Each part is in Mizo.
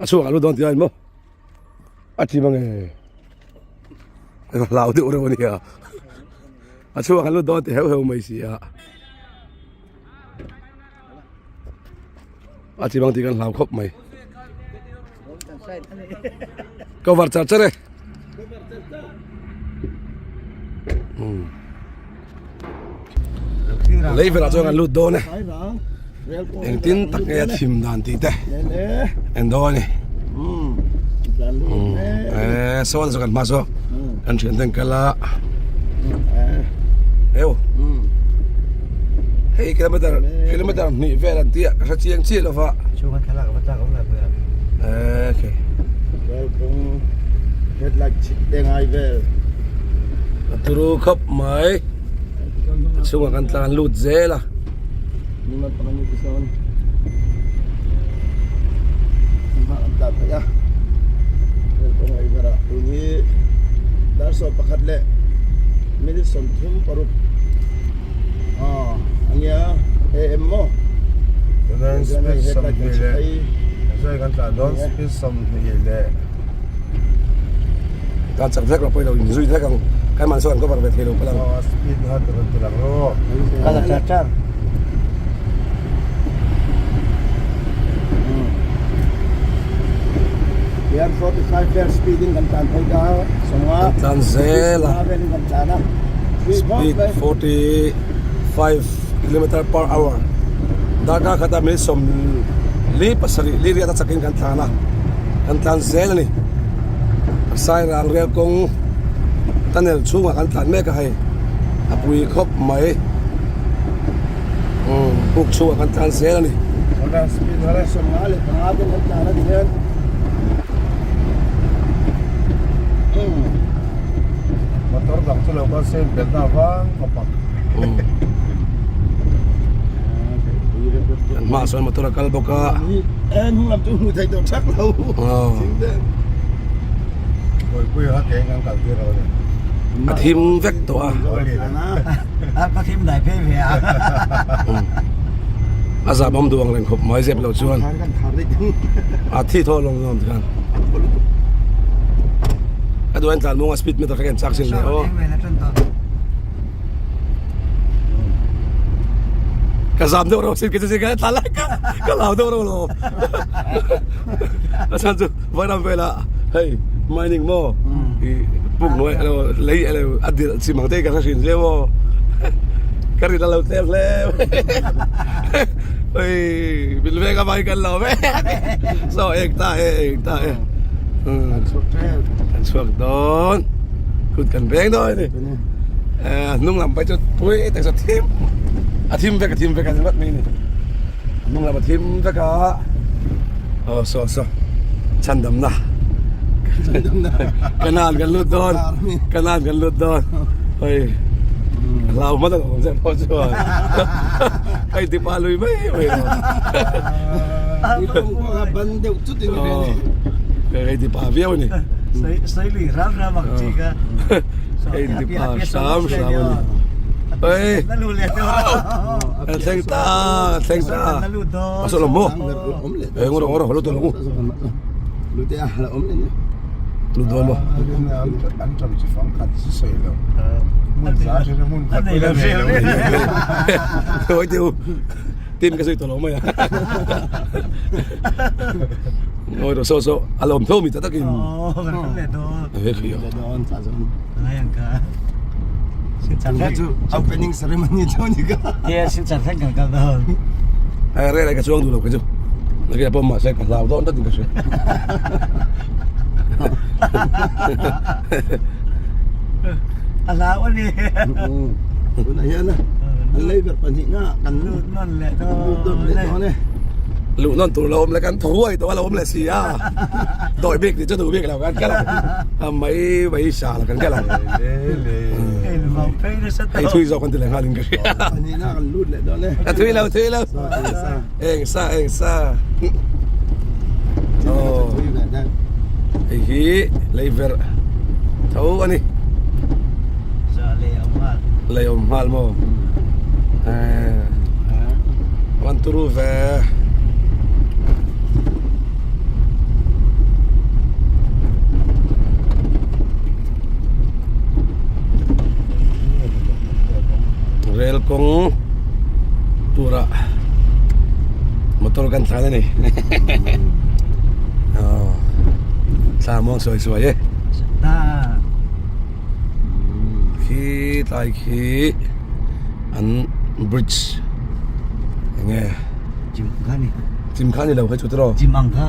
A chhuak a lut dawn tih a ni maw? A ti mang e. Ka hlau deuh reuh a nia. A chhuak a lut dawn ti heuh heuh mai si a. A ti mang tih kan hlau khawp mai. Cover char char e. Lei velah chuan kan lut dawn e. Engtin tak nge a thim dan tih te en dawn a ni. Eh sawn chu kan hma saw kan thian ten kal a. Eu. Hei kilometer kilometer hnih vel an tia ka hre chiang chiah lova. Eh okay. Headlight chhit te ngai vel. A turu khawp mai. A chhungah kan tlan lut zel a. Nunga pakhat ni tisawn. Hma an tlan theih a. Hel kawng ei berah tun hi dar sawm pakhat leh minute 36 ah ania AM maw. Chuan speed 20 leh zai kan tlan dawn speed 20 leh Tlan chak vek lo pawh i lo inzui vek ang. Kan man sawn an cover ve thei lo palh ang. Aw speed kha rawn ti lang rawh. Kal a char char. Hian 45 vel speed in kan tlan phei ta sawnga. Kan tlan zel a. Velin kan tlan a. Speed 45 kilometer per hour. Darkar khata minute 47 li riat a chakin kan tlan a. Kan tlan zel a ni. Sairang rel kawng tunnel chhungah kan tlan mek a hei. A pui khawp mai. Umm buk chhungah kan tlan zel a ni. Motor dang chu lo kal se belhna avang khawp ang. Kan hmaah sawn motor a kal bawk a. Hnung lam chu hmuh theih tawh thak lo. Kawipui kha keng kan kal tir lo a ni. A thim vek tawh a. A thim dai phei ve a. A zam awm duh ang reng khawp mai zep lo chuan. A thi thaw lawng lawng tikhan. A duh en tlan mawng a speed meter kha ken chak sin le aw. Ka zam deuh reuh sin ka chu ka tlan lai ka ka lau deuh reuh lo. A chhan chu vairam vela hei mining maw i puk hnuai alo lei alo a dirh chim ang te ka hre hrin hle maw ka rin alo tlem hle oi min veng a vai kan lo ve so ek ta e ek ta e kan chhuak dawn kut kan veng dawn a ni hnung lam phei chu pui tak chu thim a thim vek a thim vek a ni vat mai a ni hnung lam a thim vek a aw saw saw chhandamna kanan kan lut dawn kanan kan lut dawn hei hlau hmasa lo zet pawh chuan hei tipa lui mai mai lo ban deuh chut in hei tipa viau a ni Sawi lui ram ram ang chi kha. Hei tipa hram hram a ni. Oi. Kan thleng ta, kan thleng ta. A saw lo maw? Eh ngawr ngawr lut lo. Lut a la om le ni. Lut dawn maw? An tam chi fang khat si sei lo. Mun za chi mun khat pui la nei lo. Oi tiu. Tim ka zui tawh lo mai a. Oi ro so so a lawm tho mi ta takin. Oh, kan kan le dawn. Eh khi. Le dawn cha zon. Ai ang ka. Sin chan Chu chu opening ceremony chu ni ka. Ye sin chan thang kan kal dawn. Ai re lai ka chuang du lo ka chu. Na kia pawh mahse ka hlau dawn takin ka hria. A hlau a ni. Tunah hian a an lei ber pahnih na kan lut nawn leh dawn lut nawn leh dawn e. Luh nawn tur lo awm leh kan thuai tawh a lo awm leh si a. Dawi bik tih chu duh bik lo kan kal ang. A mai mai sa la kan kal ang. Hei thui zawk kan ti leh nghal in ka hria. Pahnih na kan lut leh dawn e. A thui lo thui lo. Eng sa eng sa. Oh. Hei hi lei verh tho a ni. Lei awm nghal maw. Eh. Wan turu ve. kawng turah motor kan tlan a ni aw thla muang sawi sawi e khi tlai khi an bridge enge chim kha ni chim kha ni lo kha chu tiraw chim ang kha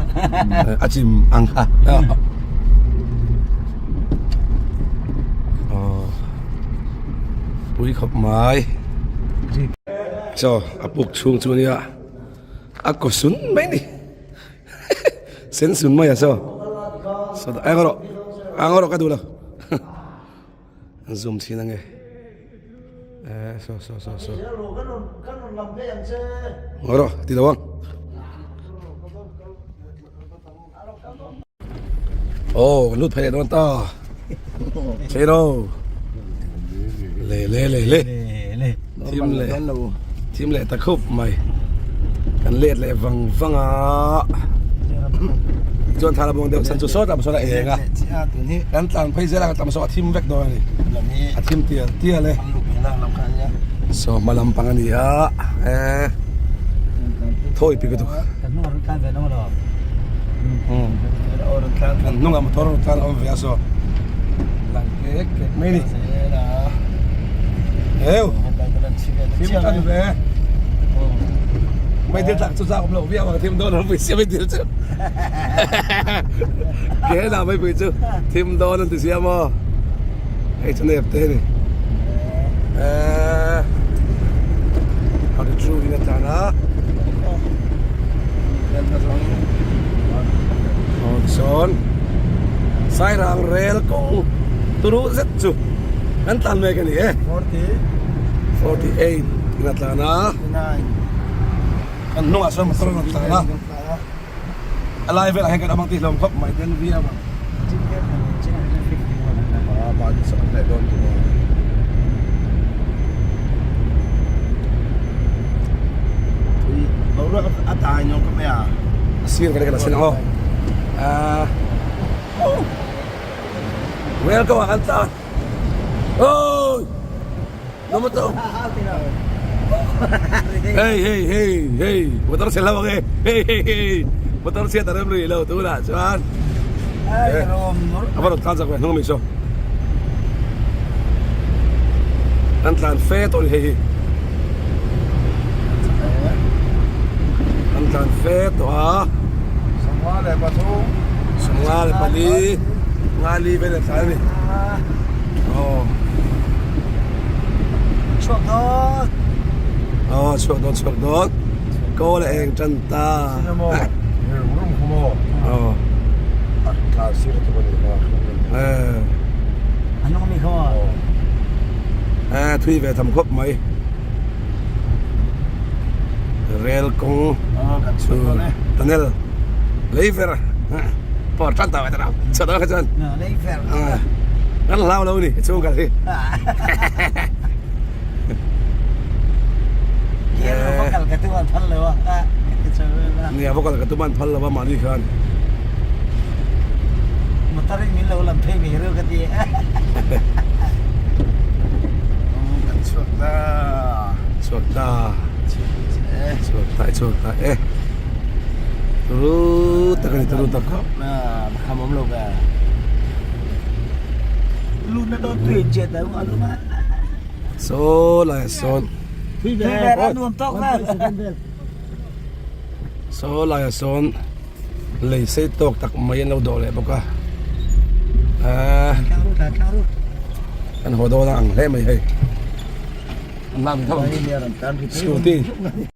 a chim ang kha aw pui khawp mai chaw a puk chhung chu ania a kaw sun mai ni sen sun mai a chaw eng rawh eng rawh ka duh lo an zoom chhin ange eh saw saw saw saw ngaw rawh ti lo ang. Aw kan lut phei leh dawn ta Chei lo le le le le thim leh thim leh ta khup mai kan let leh vang vang a chuan thla la buang deuh chhan chu sawt lam sawn a eng a kan tlan phei zel a kan tlan saw a thim vek dawn a ni a thim tial tial e saw hma lampang a ni a eh thawi pi ka tuk. Kan hnungah motor rawn tlan a awm ve a saw lang kek kek mai a ni heu thim tan ve mai thil tlak chu zak awm loh viau ang thim dawn an pui sia mai thil chu ke dah mai pui chu thim dawn an ti sia maw hei chu nep te ni eh a ri chu in a tlan a. Aw tisawn Sairang rel kawng turu zet chu kan tlan mek a ni e 48 in a tlan a kan hnungah sawn motor a rawn tlan a a lai velah hian kan awm ang tih hlawm khawp mai ten viau ang. A sir ka sin ang aw welcome ah kan tlan oi Hey hey hey hey motor chhe lo ang e hey hey hey motor chhiat a rem rih lo tunah chuan a va rawn tlan chak ve hnung ami saw an tlan fe tawh a ni hei hi an tlan fe tawh a sawmnga leh pali nga li vel an tlan a ni aw. Chhuak dawn. Aw chhuak dawn chhuak dawn. Kawl a eng tan ta. Aw. Eh. Anung mi kho. Eh thui ve tham khawp mai. Rel kawng chu tunnel lei ver pawh tan ta ta chhuak dawn kha chuan. Lei ver. Kan hlau lo ni chhung kal hi. Nia va kal ka tum an phal lo a mahni khan. Motor in min lo lam phei mai reuh ka ti. Kan chhuak ta. Chhuak ta. Chhuak ta chhuak ta e. Turu tak ani turu tak. Kham awm lo ka. Luna dawn tui in chet ang aluma. Saw lai sawn. Tui ve a nuam tawk vel. Saw lai sawn lei sei tawk tak mai an lo dawh leh bawk a. Kan haw dawn a ang hle mai hei. An lam tho. Scooty.